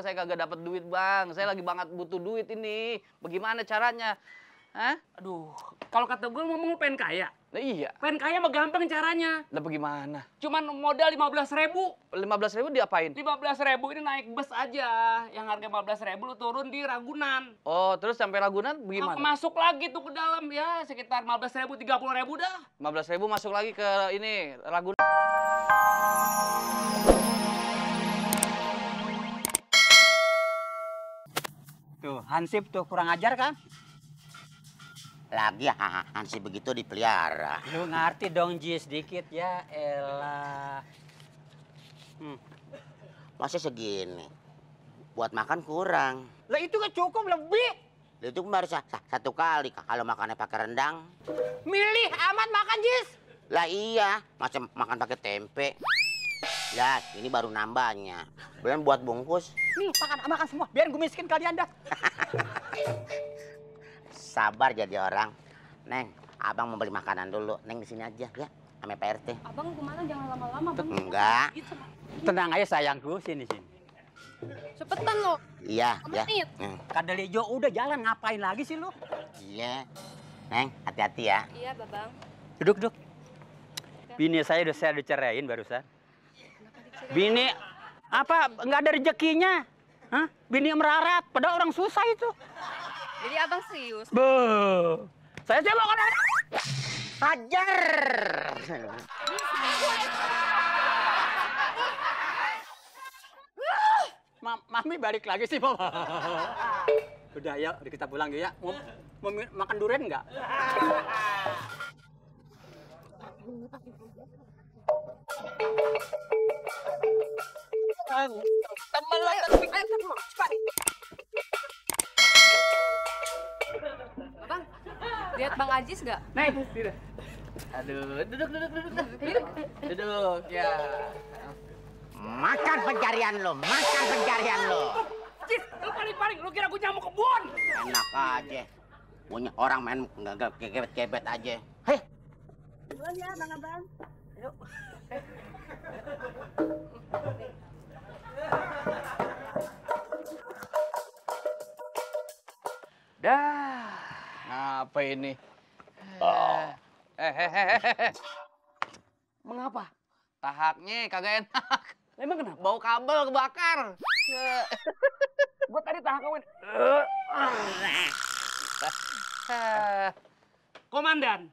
saya kagak dapat duit, Bang. Saya lagi banget butuh duit ini. Bagaimana caranya? Hah? Aduh, kalau kata gue ngomong lu pengen kaya. Nah, iya. Pengen kaya mah gampang caranya. Lah bagaimana? Cuman modal 15.000. 15.000 diapain? 15.000 ini naik bus aja. Yang harga 15.000 lu turun di Ragunan. Oh, terus sampai Ragunan bagaimana? Masuk lagi tuh ke dalam ya, sekitar 15.000, 30.000 dah. 15.000 masuk lagi ke ini Ragunan. Tuh, Hansip tuh kurang ajar kan? Lagi Hansip begitu dipelihara. Lu ngerti dong Ji sedikit ya, elah. Masih segini. Buat makan kurang. Lah itu kan cukup lebih. Itu baru satu kali kalau makannya pakai rendang. Milih amat makan Jis. Lah iya, macam makan pakai tempe. Lah, ini baru nambahnya. Belum buat bungkus. Nih, makan semua. Biar gue miskin kalian dah. Sabar jadi orang. Neng, abang mau beli makanan dulu. Neng di sini aja ya, sama Pak RT. Abang kemana? Jangan lama-lama, Bang. Enggak. Tenang aja sayangku, sini. Cepetan lo. Iya, ya. Menit. Kadal hijau udah jalan, ngapain lagi sih lu? Iya. Neng, hati-hati ya. Iya, Babang. Duduk. Bini saya udah dicerain barusan. Bini apa nggak ada rezekinya? Hah? Bini merarat, padahal orang susah itu. Jadi abang serius? Saya mau Hajar. Mami balik lagi sih, Mama. Udah ya, kita pulang ya. Mau makan durian nggak? Temen lo cepat. Abang, lihat Bang Ajis nggak? Neng, tidak. Aduh, duduk. Duduk, ya. Makan pencarian lo, makan pencarian lo. Jis, lu paling-paling, lu kira gue nyamuk kebun. Enak aja. Punya orang main nggak gebet-gebet aja. Hei. Duluan ya, Bang Abang. Yuk. Dah. Ngapa ini? Mengapa? Tahaknya kagak enak. Emang kenapa? Bau kabel kebakar. Gue tadi tahak kawin. Komandan,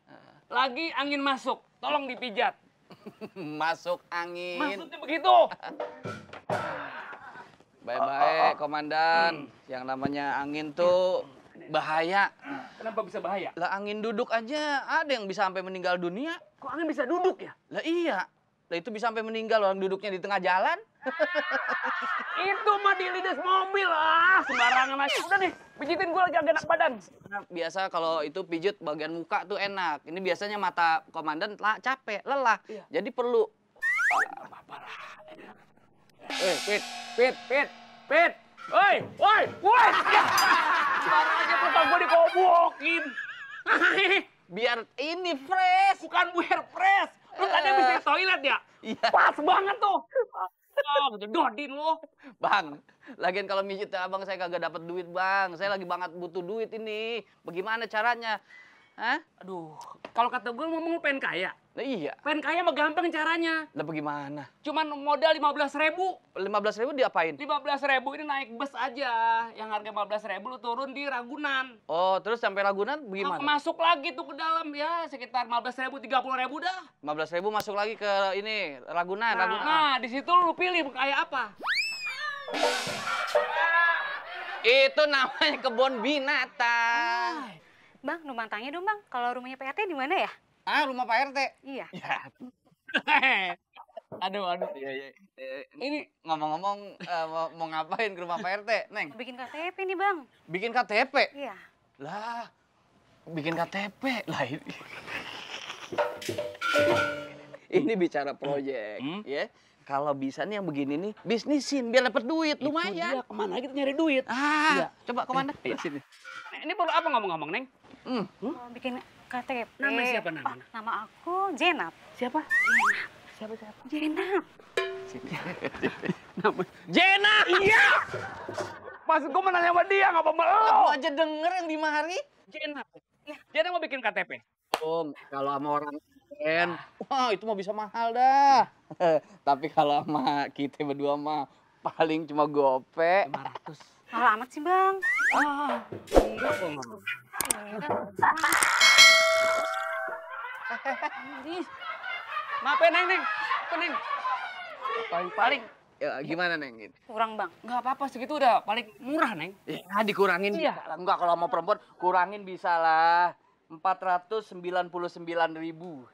lagi angin masuk. Tolong dipijat. Masuk angin. Maksudnya begitu. Baik-baik, Komandan. Yang namanya angin tuh bahaya. Kenapa bisa bahaya? Lah angin duduk aja ada yang bisa sampai meninggal dunia. Kok angin bisa duduk ya? Lah iya. Lah itu bisa sampai meninggal orang duduknya di tengah jalan. Itu mah di lides mobil lah. Sembarangan aja. Udah nih, pijitin gue lagi agak enak badan. Biasa kalau itu pijit bagian muka tuh enak. Ini biasanya mata Komandan capek, lelah. Iya. Jadi perlu. Apa lah. Pit. Woi. Sembarang aja tuh gue dikobokin. Biar ini fresh. Bukan biar fresh. Lu tadi bisa di toilet ya? Iya. Pas banget tuh. Gedodin lo. Bang, lagian kalau mijit abang saya kagak dapat duit, Bang. Saya lagi banget butuh duit ini. Bagaimana caranya? Hah? Aduh, kalau kata gue ngomong lu pengen kaya. Nah, iya. Pengen kaya mah gampang caranya. Lah bagaimana? Cuman modal 15.000. 15.000 diapain? 15.000 ini naik bus aja. Yang harga 15.000 lu turun di Ragunan. Oh, terus sampai Ragunan bagaimana? Masuk lagi tuh ke dalam ya, sekitar 15.000, 30.000 dah. 15.000 masuk lagi ke ini Ragunan. Nah, di situ lu pilih kayak apa? Itu namanya kebun binatang. Bang, numpang tanya dong, Bang. Kalau rumahnya Pak RT di mana ya? Ah, rumah Pak RT. Iya. Ya. Aduh. Iya. Ini ngomong-ngomong mau ngapain ke rumah Pak RT, Neng? Bikin KTP nih, Bang. Bikin KTP? Iya. Lah, bikin KTP. Lah ini bicara proyek, ya. Kalau bisa nih yang begini nih, bisnisin biar dapat duit lumayan. Iya, kemana kita nyari duit? Ah, coba Komandan. Sini. Ini perlu apa ngomong-ngomong, Neng? Mau bikin KTP. Nama siapa nama? Nama aku Jenap. Siapa? Jenap. Siapa? Jenap. Jena! Iya! Maksud gue menanya sama dia, nggak sama lo. Aku aja denger yang di mari. Jenap. Jenap mau bikin KTP. Om, kalau sama orang lain, wah itu mah bisa mahal dah. Tapi kalau sama kita berdua mah paling cuma gope. 500. Mahal amat sih, Bang. Enggak kok, Mam. Maaf ya, Neng. Apa, Neng? Paling. Ya, gimana Neng? Kurang, Bang. Nggak apa-apa, segitu udah paling murah, Neng. Ya dikurangin Iya. bisa lah. Enggak, kalau mau perempuan kurangin bisa lah. 499.000.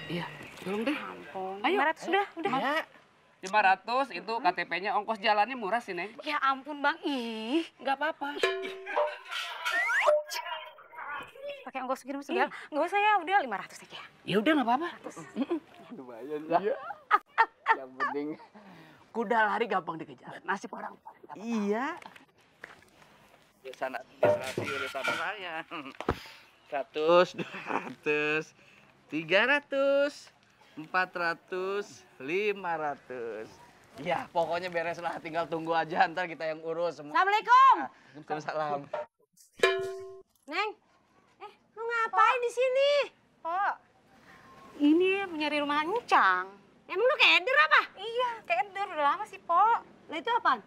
Iya, tolong deh. Ampun. Ayo. 500 sudah, udah. Ya. 500 itu KTP-nya, ongkos jalannya murah sih, Neng. Ya ampun, Bang. Ih, Nggak apa-apa. pakai ongkos segini segala. Nggak usah ya, udah 500 aja. Ya udah nggak apa-apa. Lumayan ya. Yang penting Kuda lari gampang dikejar. Nasib orang. iya. Urusan administrasi urusan saya. 100, 200, 300, 400, 500. Ya, pokoknya beres lah. Tinggal tunggu aja, ntar kita yang urus semua. Assalamualaikum. Waalaikumsalam. Neng, lu ngapain di sini? Pak, ini mencari rumah Encang. Emang lu keder apa? Iya, keder udah lama sih, Pok. Lah itu apaan?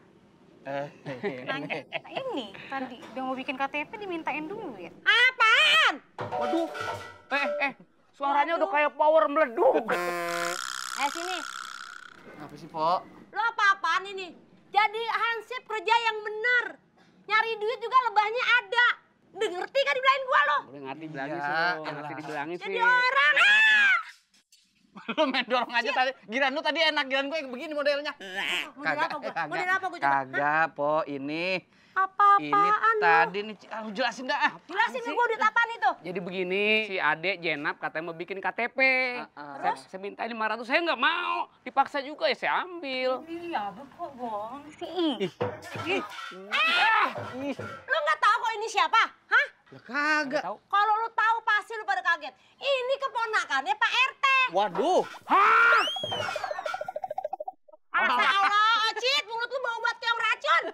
Nanya, ini tadi udah mau bikin KTP dimintain dulu ya. Apaan? Waduh. Suaranya udah kayak power meleduk. Sini. Apa sih, Po? Lu apa-apaan ini? Jadi hansip kerja yang bener. Nyari duit juga lebahnya ada. Udah ngerti kan dibilangin gua lo? Udah ngerti bilangin Iya, sih. elah. Ngerti dibilangin sih. Jadi orang. Lu main dorong aja tadi. Giliran lu tadi enak, giliran gue yang begini modelnya. Model apa gua? Model apa gua coba? Kagak, Po. Ini Apa-apaan lu? tadi nih, lu jelasin dah. Jelasin ke gua duit apaan itu? Jadi begini, si Ade Jenap katanya mau bikin KTP. Saya minta 500, saya nggak mau. Dipaksa juga ya saya ambil. Iya, kok bohong sih. Lu nggak tahu kok ini siapa? Hah? Ya kagak. Tahu? Kalau lu tahu pasti lu pada kaget. Ini keponakannya Pak RT. Waduh. Masa Allah, Ocit, mulut lu bau banget kayak racun.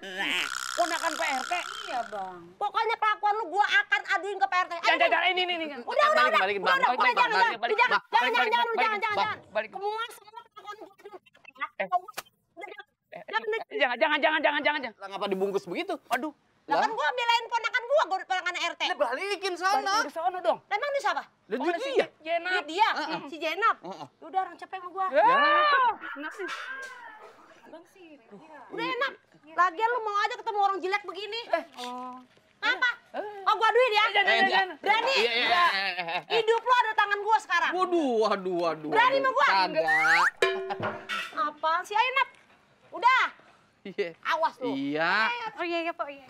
Ponakan Pak RT. Iya, Bang. Pokoknya kelakuan lu gua akan aduin ke Pak RT. Ayo, Jangan, ini. Udah, Balikin, Bang. udah, Balik, Bang. jangan, Balik, jangan, balik, jangan, balik, jangan, balik, jangan. balik. Semua kelakuan gua aduin. Jangan. Lah ngapa dibungkus begitu? Waduh. Lah kan gua belain ponakan gua ponakan RT. Balikin sana. Balik ke sono dong. Emang dia siapa? Lah Oh, dia. Jenap. Dia, si Jenap. Udah orang cepet sama gua. Enak sih. Bang sih. Udah enak. Lagian lu mau aja ketemu orang jelek begini. Oh. Apa? Oh, gua aduin ya. Jangan. Berani? Iya. Hidup lu ada tangan gua sekarang. Waduh. Berani sama gua? Kagak. Apaan sih, ayo Nap? Udah, Iya. awas lu. Iya. Oh iya, Pak. Iya.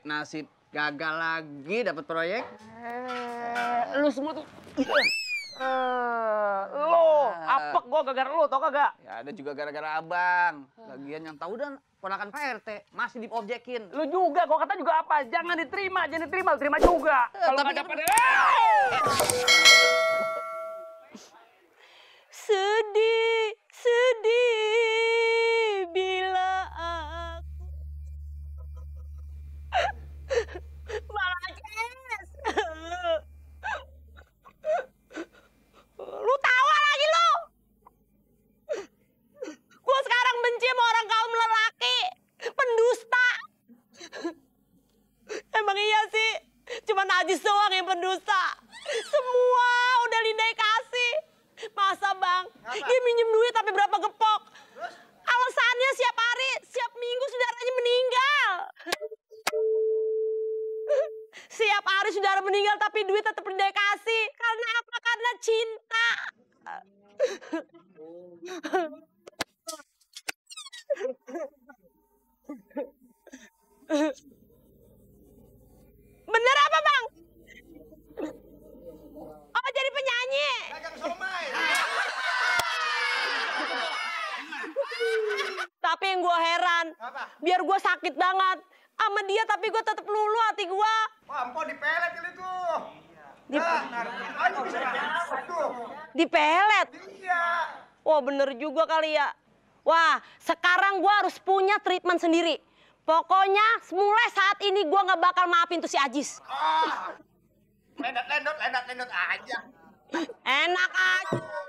Nasib gagal lagi dapat proyek. Lu semua tuh. Lo, apek gua gara-gara lu, tau kagak? Ya ada juga gara-gara abang. Lagian yang tahu dan ponakan Pak RT masih diobjekin. Lu juga, gua kata juga apa? Jangan diterima juga. Kalau nggak dapat, Sedih bila aku Malajes. Lu tawa lagi lu. Gua sekarang benci sama orang kaum lelaki, pendusta. Emang iya sih, cuma najis doang yang pendusta. Semua udah Lindai kasih. Masa bang, dia minjem duit tapi berapa gepok. Alasannya siap hari, siap minggu saudaranya meninggal. Siap hari saudara meninggal tapi duit tetap Lindai kasih. Karena apa? Karena cinta. Bener apa bang? Oh jadi penyanyi. Tapi yang gue heran, biar gue sakit banget sama dia, tapi gue tetap lulu hati gue. Wah, empok dipelet kali tuh. Di- Nah, narik aja bisa tuh. Dipelet. Iya. Wah bener juga kali ya. Wah sekarang gue harus punya treatment sendiri. Pokoknya mulai saat ini gue nggak bakal maafin tuh si Ajis. Lendot aja. Enak aja.